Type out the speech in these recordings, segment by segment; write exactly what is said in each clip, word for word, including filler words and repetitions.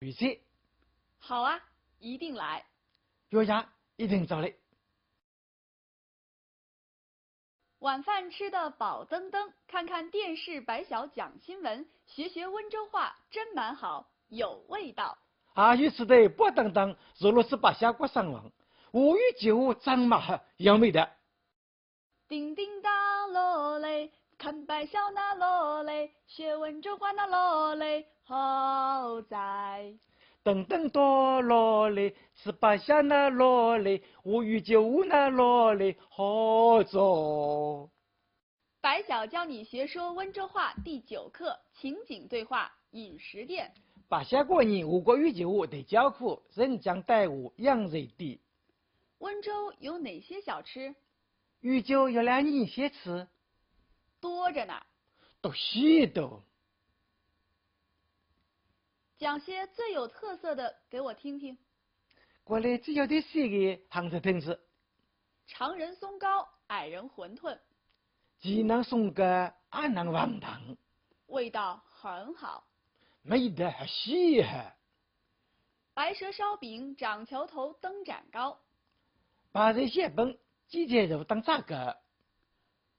雨季。好啊，一定来。月牙一定走嘞。晚饭吃得饱登登，看看电视白晓讲新闻，学学温州话，真蛮好，有味道。啊，有吃得饱登登，坐落是白晓讲新闻，我有句闲话，真蛮好，有味道。 叮叮当落嘞，看白晓那落嘞，学温州话那落嘞，好在。噔噔多落嘞，是白晓那落嘞，我与九五那落嘞，好做。白晓教你学说温州话第九课情景对话饮食店。白晓教你五个语句话的教课，人讲带我养人的。温州有哪些小吃？ 语句要来你先吃。多着呢。多许多。讲些最有特色的给我听听。过来最有特色的杭州特色。常人松糕，矮人馄饨。奇人松糕，矮人馄饨。味道很好。味道还是好。 白蛇烧饼，涨桥头，灯盏糕。白蛇烧饼，涨桥头，灯盏糕。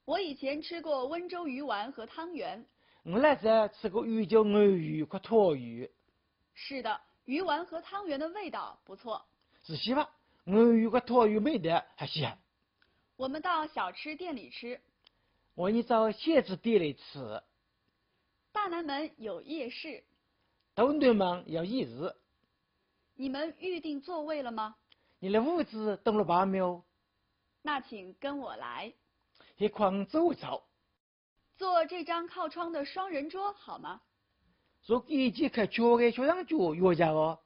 我以前吃过温州鱼丸和汤圆。我老早吃过温州鱼丸和汤圆。是的，鱼丸和汤圆的味道不错。是是吧，鱼丸和汤圆味道还是好。我们到小吃店里吃。我们到小吃店里吃。 大南门有夜市。大南门有夜市。你们预定座位了吗？你的位置登了排没有？那请跟我来。你跟我走。坐这张靠窗的双人桌好吗？坐这张靠窗的双人桌，有意思哦。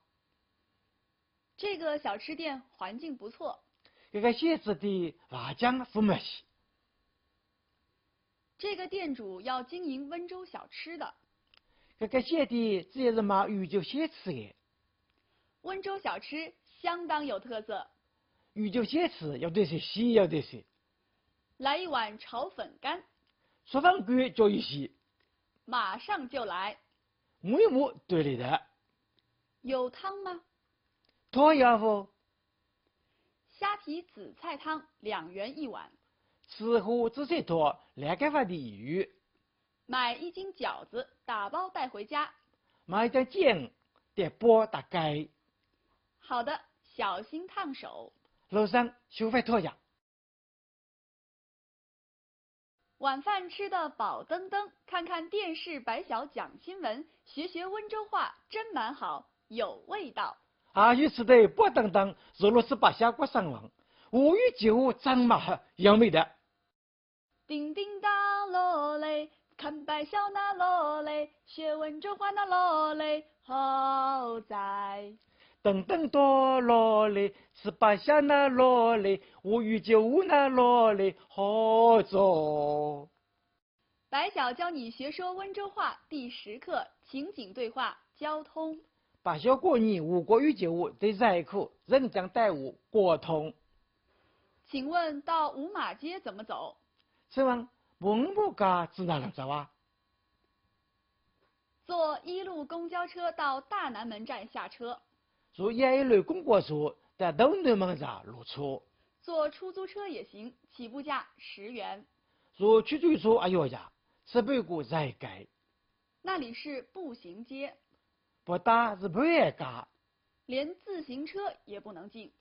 这个小吃店环境不错。这个小吃店环境不错。 这个店主要经营温州小吃的。这个小店主要是卖温州小吃的。温州小吃相当有特色。温州小吃有特色，是有特色。来一碗炒粉干。炒粉干叫一些。马上就来。我马上就来。有汤吗？汤有无？ 虾皮紫菜汤两元一碗。虾皮紫菜汤两角钱一碗。买一斤饺子，打包带回家。买一斤饺子，打包带家。好的，小心烫手。路上小心烫手。 晚饭吃得饱登登，看看电视白晓讲新闻，学学温州话，真蛮好，有味道。啊，有吃得饱登登，坐落是白晓讲新闻，我有句闲话，真蛮好，有味道。叮叮当落嘞，看白晓那落嘞，学温州话那落嘞，好在。 噔噔多落嘞，是白晓那落嘞，我与九五那落嘞，好做。白晓教你学说温州话第十课情景对话交通。白晓教你五个语句话第十课人讲带话沟通。请问到五马街怎么走？请问文武街指哪能走啊？ 坐一路公交车到大南门站下车。坐一路公交车到大南门站落车。坐出租车也行，起步价十元。坐出租车也要呀，起步价十块。那里是步行街。搿搭是步行街。连自行车也不能进。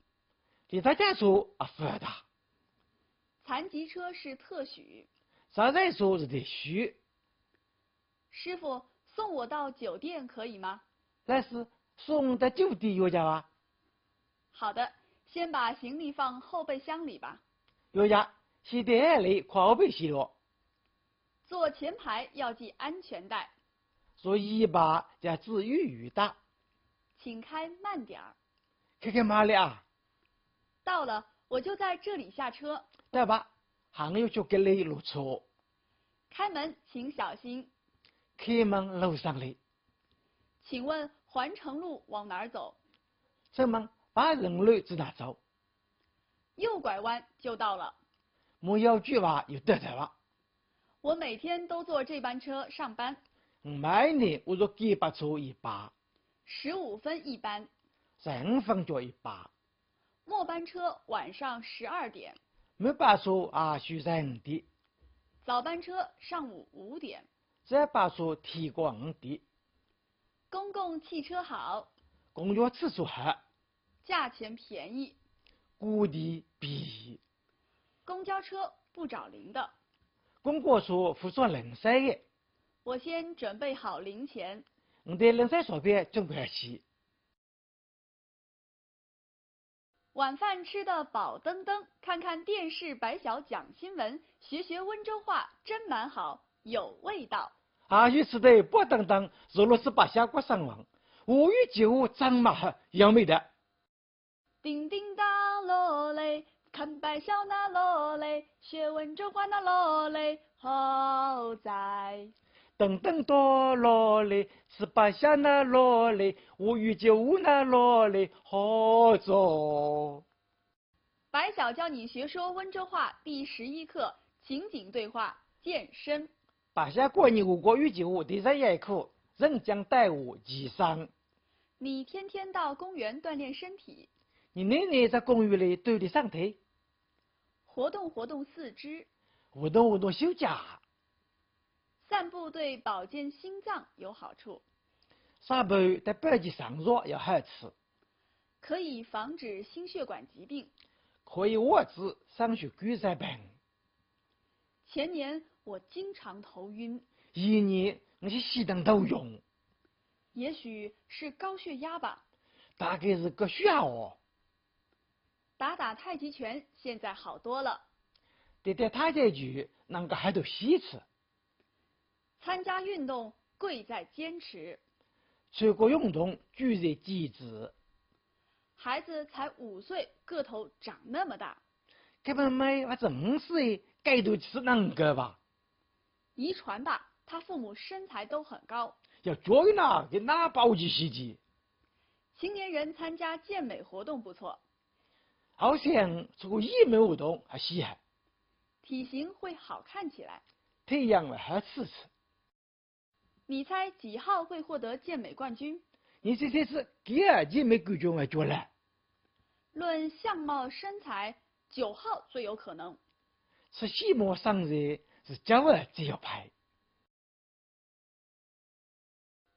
连踏脚车也勿好踏。残疾车是特许。残疾车是特许。 师傅，送我到酒店可以吗？老师，送到酒店有效啊？好的，先把行李放后备箱里吧。有效，先拿行李放后备箱咯。坐前排要系安全带。坐前排要系安全带。请开慢点儿。开开慢点啊。到了，我就在这里下车。到吧，俺就搿搭落车。 开门请小心。开门路小心。请问环城路往哪儿走？请问环城路指哪走？右拐弯就到了。呒右转弯就到了。我每天都坐这班车上班。每日我坐搿班车上班。十五分一班。十五分叫一班。末班车晚上十二点。末班车夜里十二点。早班车上午五点。早班车天光五点。公共汽车好。公共汽车好。价钱便宜。价钿便宜。公交车不找零的。公交车勿找零散个。我先准备好零钱。我拿零散钞票准备好。 晚饭吃得饱登登，看看电视白晓讲新闻，学学温州话真蛮好，有味道。夜里吃得饱登登，坐牢仔白晓讲新闻，学学温州话真蛮好，有味道。叮叮当落来，看白晓那落来，学温州话那落来，好在。 噔噔到牢里，吃白相那牢里，我与酒壶那牢里，好做。白晓教你学说温州话第十一课，情景对话，健身。白晓教你学国语情景对话，第十一课，人讲对话，健身。你天天到公园锻炼身体。你日日在公园里锻炼身体。活动活动四肢。活动活动手脚。 散步对保健心脏有好处。散步对保健心脏有好处。可以防止心血管疾病。可以防止心血管疾病。前年我经常头晕。前年我是死得头晕。也许是高血压吧。大概是高血压哦。打打太极拳，现在好多了。打打太极拳，能够好得许多。 参加运动贵在坚持。参加运动贵在坚持。孩子才五岁，个头长那么大。搿个妹妹还只五岁，个头就能够吧？遗传吧，他父母身材都很高。要教育呢，搿哪保持身材？青年人参加健美活动不错。 好像这个医美活动还稀罕。体型会好看起来。体型会好仔仔。你猜几号会获得健美冠军？你猜猜是几号健美冠军会得了？论相貌身材，九号最有可能。是相貌身材是九号最有派。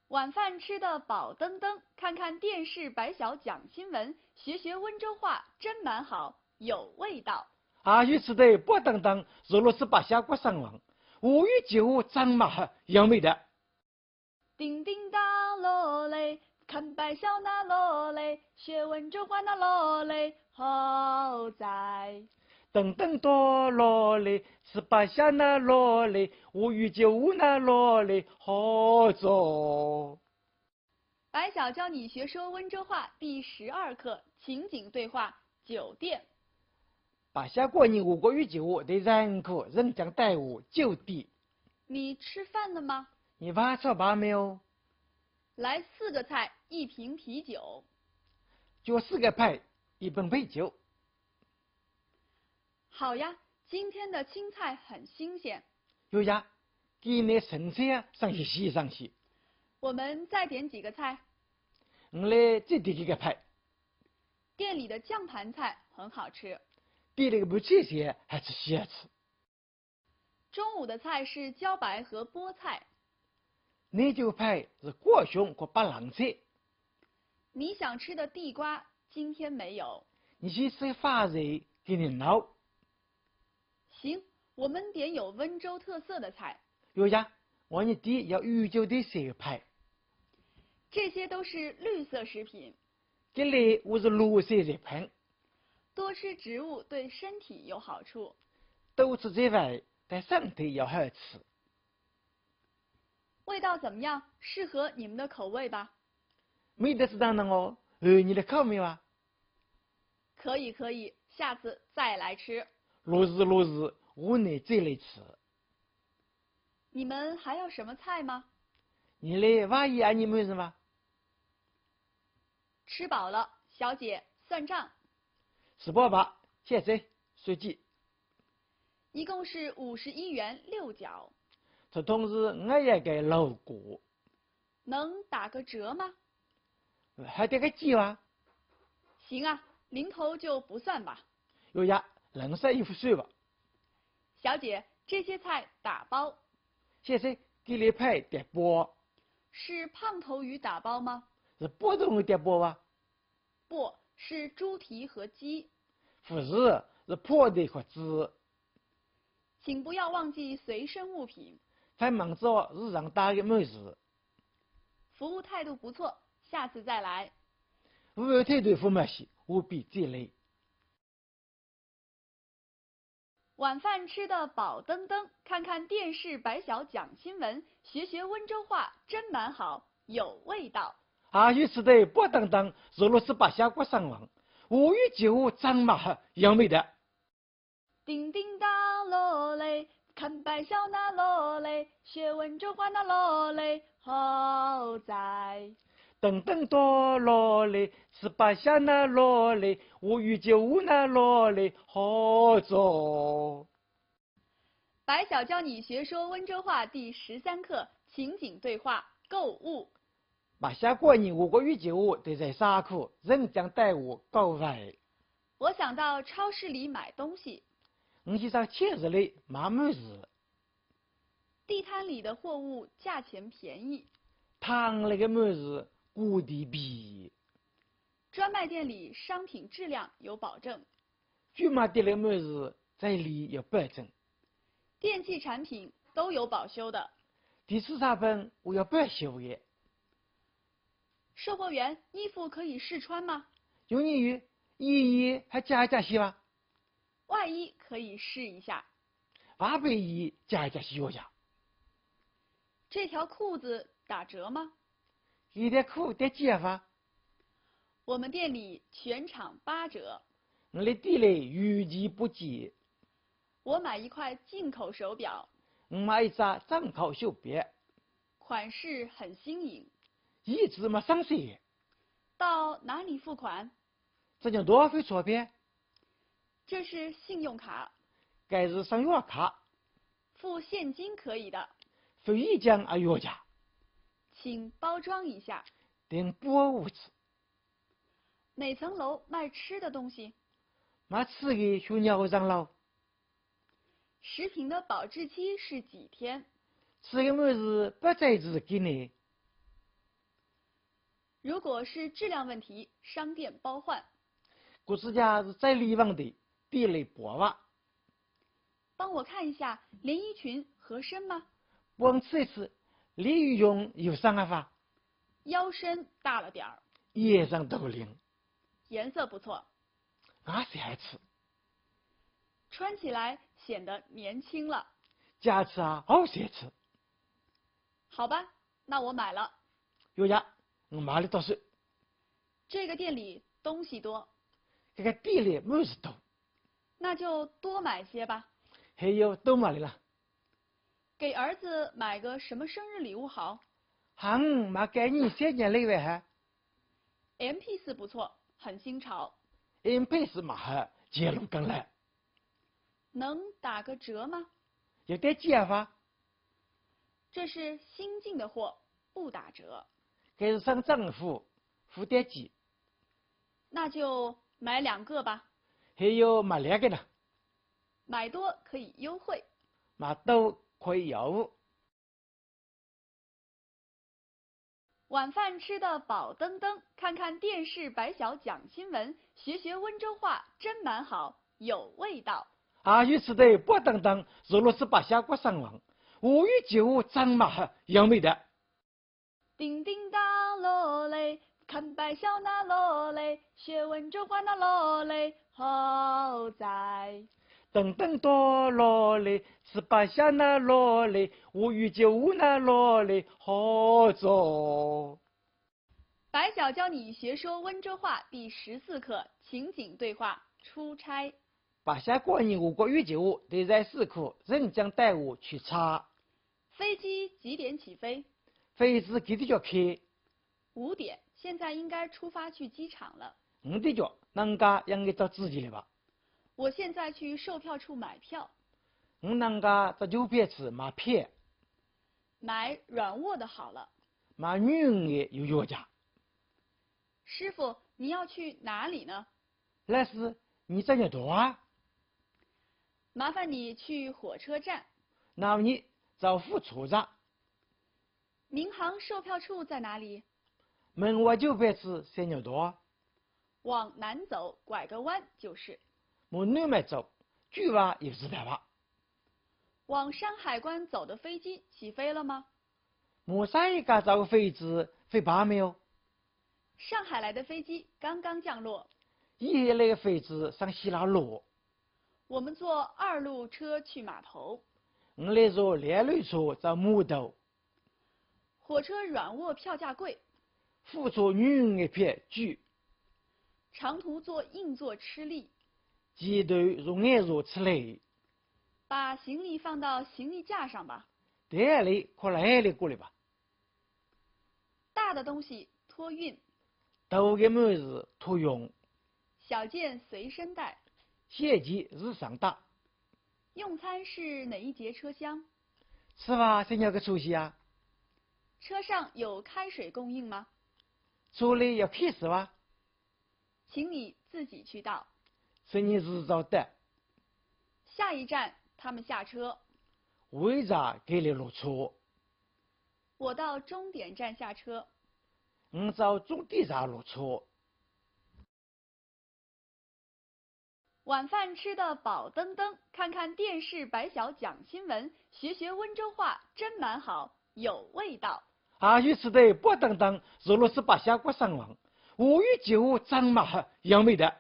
晚饭吃得饱登登，看看电视白晓讲新闻，学学温州话真蛮好，有味道。夜里吃得饱登登，坐牢仔白晓讲新闻，学学温州话真蛮好，有味道。叮叮当落来，看白晓那落来，学温州话那落来，好在。 噔噔到牢里，吃白相那牢里，我与酒壶那牢里，好做。白晓教你学说温州话第十二课，情景对话，酒店。白晓教你学国语情景对话，第十二课，人讲对话，酒店。你吃饭了吗？你饭吃饱没有？来四个菜，一瓶啤酒。叫四个菜，一瓶啤酒。 好呀，今天的青菜很新鲜。有呀，今日青菜啊，生鲜新鲜。我们再点几个菜。我来再点几个菜。店里的酱盘菜很好吃。店里个白切菜还是鲜吃。 中午的菜是茭白和菠菜。日头菜是瓜香和白冷菜。你想吃的地瓜今天没有。你想吃个花生今日喏。行，我们点有温州特色的菜。有呀，我伲点有温州特色个菜。这些都是绿色食品。 搿里侪是绿色食品。多吃植物对身体有好处。多吃植物对身体有好处。味道怎么样？适合你们的口味吧？味道是哪能哦？合伲个口味伐？可以，可以，下次再来吃。乐事，乐事，下趟再来吃。你们还要什么菜吗？伲还要啥个物事伐？ 吃饱了，小姐，算账。吃饱吧，小姐，算账。一共是五十一元六角。统统是五十一个六角。能打个折吗？还得个计啊。行啊，零头就不算吧。有呀，零色一副水吧。小姐，这些菜打包。先生，给你派点包。是胖头鱼打包吗？是普通的点包吧？不，是猪蹄和鸡。不是，是破的和子。请不要忘记随身物品。还忙着日常带的物事。服务态度不错，下次再来。服务态度不满意，我比这类。晚饭吃得饱登登，看看电视白小讲新闻，学学温州话，真蛮好，有味道。啊，又吃得饱登登，坐落是白相国上网，我与姐夫张马哈杨梅的。叮叮当落嘞，看白小那落嘞，学温州话那落嘞，好在。噔噔多落嘞，吃白相那落嘞，我与姐夫那落嘞，好走。白小教你学说温州话第十三课情景对话，购物。白相国人我国语节目都在沙库，人讲带我告白。我想到超市里买东西。我去上超市里买物事。地摊里的货物价钱便宜。摊里的物事价钿便宜。专卖店里商品质量有保证。专卖店里物事质量有保证。电器产品都有保修的。电器产品侪有保修的。售货员，衣服可以试穿吗？营业员，衣裳还借借歇吧？外衣可以试一下。外背衣借借歇一下。这条裤子打折吗？这条裤得几吧？我们店里全场八折。我们店里有折八折。我买一块进口手表。我买一只进口手表。款式很新颖。一直没上色。到哪里付款？这叫多少付钞票？这是信用卡。这是信用卡。付现金可以的。付现金也有价。请包装一下。请包一下。哪层楼卖吃的东西？卖吃的是哪一层楼？食品的保质期是几天？食品物事保质期几日？如果是质量问题，商店包换。如果是质量问题，店里包换。帮我看一下连衣裙合身吗？帮我试试连衣裙有合身啊吧？腰身大了点儿。腰身大点。颜色不错。啊，好看。穿起来显得年轻了。穿起来好看些。好吧，那我买了。有呀，我买了多少？这个店里东西多。这个店里物事多。那就多买些吧。还要多买点了。给儿子买个什么生日礼物好？喊我买给儿子生日礼物好。 M P四不错，很新潮。 M P四蛮好，全路跟来。能打个折吗？有点折吧？这是新进的货，不打折。这是新进货，付点折。那就买两个吧。还要买两个呢。买多可以优惠。买多可以优惠。 晚饭吃得饱登登，看看电视白小讲新闻，学学温州话，真蛮好，有味道。啊，又吃得饱登登，坐落是白相国上网，我与姐夫张马哈杨梅的。叮叮当落嘞，看白小那落嘞，学温州话那落嘞，好在。 噔噔多落嘞，吃白相那落嘞，我与姐夫那落嘞，好走。白小教你学说温州话第十四课情景对话，出差。白相国人我国语节目第十四课，人讲带我出差。飞机几点起飞？飞机几点钟开？ 五点，现在应该出发去机场了。五点钟，人家应该到机场了吧？我现在去售票处买票。我人家到售票处买票。买软卧的好了。买软的有优惠价。师傅，你要去哪里呢？老师，伲走哪搭啊？麻烦你去火车站。那么伲走火车站。民航售票处在哪里？民航售票处在哪搭啊？往南走，拐个弯就是。往南面走，拐弯就是到了。往山海关走的飞机起飞了吗？ 往山海关走个飞机飞罢没有？上海来的飞机刚刚降落。现在来个飞机从上海落。我们坐二路车去码头。伲来坐两路车到码头。火车软卧票价贵。火车软票价贵。长途坐硬座吃力。前头坐硬座吃力。把行李放到行李架上吧。 袋里掼勒袋里过来吧。大的东西托运。大个物事托运。小件随身带。小件随身带。用餐是哪一节车厢？吃饭是哪个车厢啊？车上有开水供应吗？车里有开水伐？请你自己去倒。请伲自家倒。下一站，他们下车。下一站，伲落车。 我到终点站下车。伲到终点站落车。晚饭吃得饱登登，看看电视白晓讲新闻，学学温州话真蛮好，有味道。夜饭吃得饱登登，坐牢仔白晓讲新闻，学学温州话真蛮好，有味道。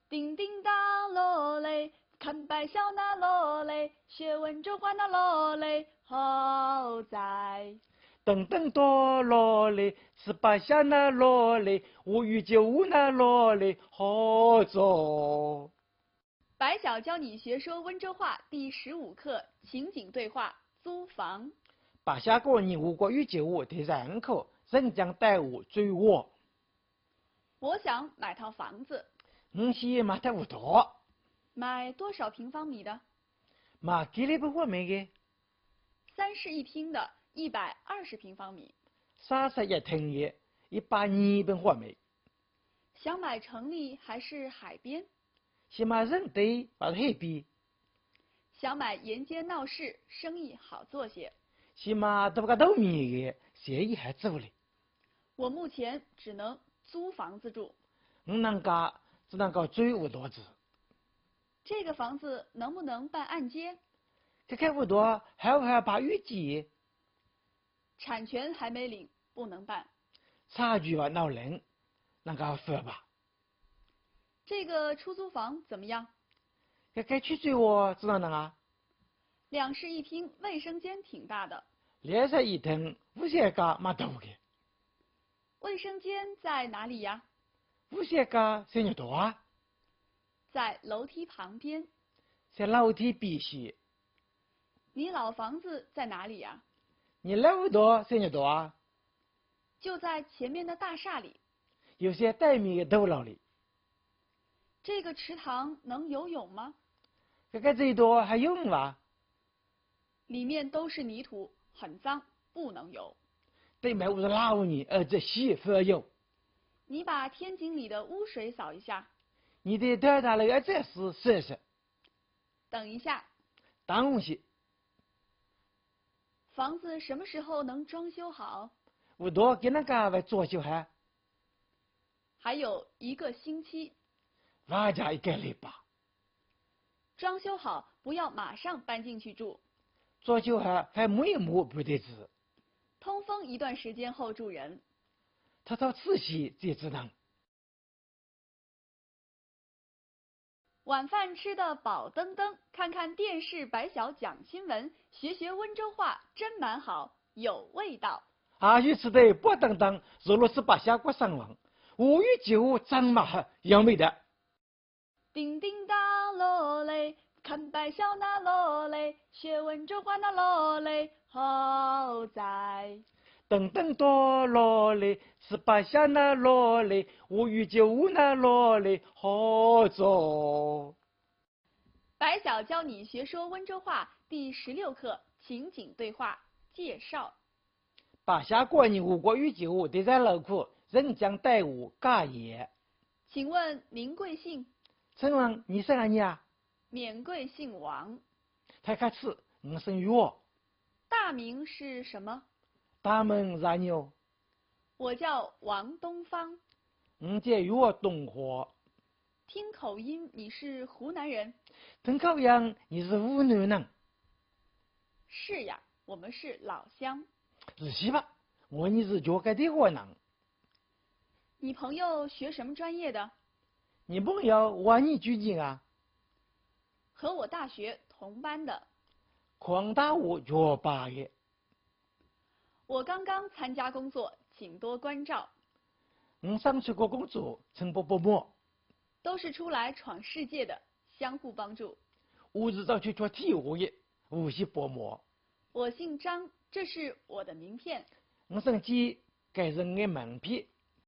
叮叮当落嘞，看白晓那落嘞，学温州话那落嘞，好在。叮叮当落嘞，吃白晓那落嘞，学温州话那落嘞，好在。白晓教你学说温州话第十五课情景对话，租房。白晓教伲学温州话第十五课，情景对话，租房。 我想买套房子。伲想买套屋头。买多少平方米的？买几立平方米个？三室一厅的，一百二十平方米。三室一厅个，一百二平方米。想买城里还是海边？想买城里还是海边？想买沿街闹市，生意好做些。想买大街大面个，生意好做嘞。 我目前只能租房子住。伲当下只能够租屋头仔。这个房子能不能办按揭？搿个屋头好勿好办按揭？产权还没领，不能办。产权还呒领，哪亨办法？这个出租房怎么样？搿个出租房哪亨啊？两室一厅，卫生间挺大的。两室一厅，卫生间蛮大个。 卫生间在哪里呀？卫生间在哪搭啊？在楼梯旁边。在楼梯边上。你老房子在哪里呀？伲老屋头在哪搭啊？就在前面的大厦里。就在对面个大楼里。这个池塘能游泳吗？搿个池塘好游泳伐？ 里面都是泥土，很脏，不能游。对面侪是泥土，而且朏勿好游。你把天井里的污水扫一下。伲拿天井里个污水扫扫。等一下。等歇。房子什么时候能装修好？屋头几辰光会装修好？还有一个星期。还差一个礼拜。 装修好，不要马上搬进去住。装修好，还呒没马上搬进去。通风一段时间后住人。透透气息再入住。晚饭吃得饱登登，看看电视白晓讲新闻，学学温州话真蛮好，有味道。夜饭吃得饱登登，坐牢仔白晓讲新闻，学学温州话真蛮好，有味道。 叮叮当落嘞，看白晓那落嘞，学温州话那落嘞，好在。叮叮当落嘞，吃白晓那落嘞，学温州话那落嘞，好在。白晓教你学说温州话第十六课情景对话介绍。 白晓教伲学温州话第十六课人讲对话加言。请问您贵姓？请问你姓啥呀？免贵姓王。太客气，我姓岳。大名是什么？大名啥呢？我叫王东方。我叫岳东方。听口音你是湖南人？听口音你是湖南人？是呀，我们是老乡。是吧？我呢是脚下的湖南。你朋友学什么专业的？你朋友学啥专业啊？和我大学同班的。跟我大学同班的。我刚刚参加工作，请多关照。我刚出来工作，请多帮忙。都是出来闯世界的，相互帮助。我是到处闯天下的，互相帮忙。我姓张，这是我的名片。我姓张，这是我的名片。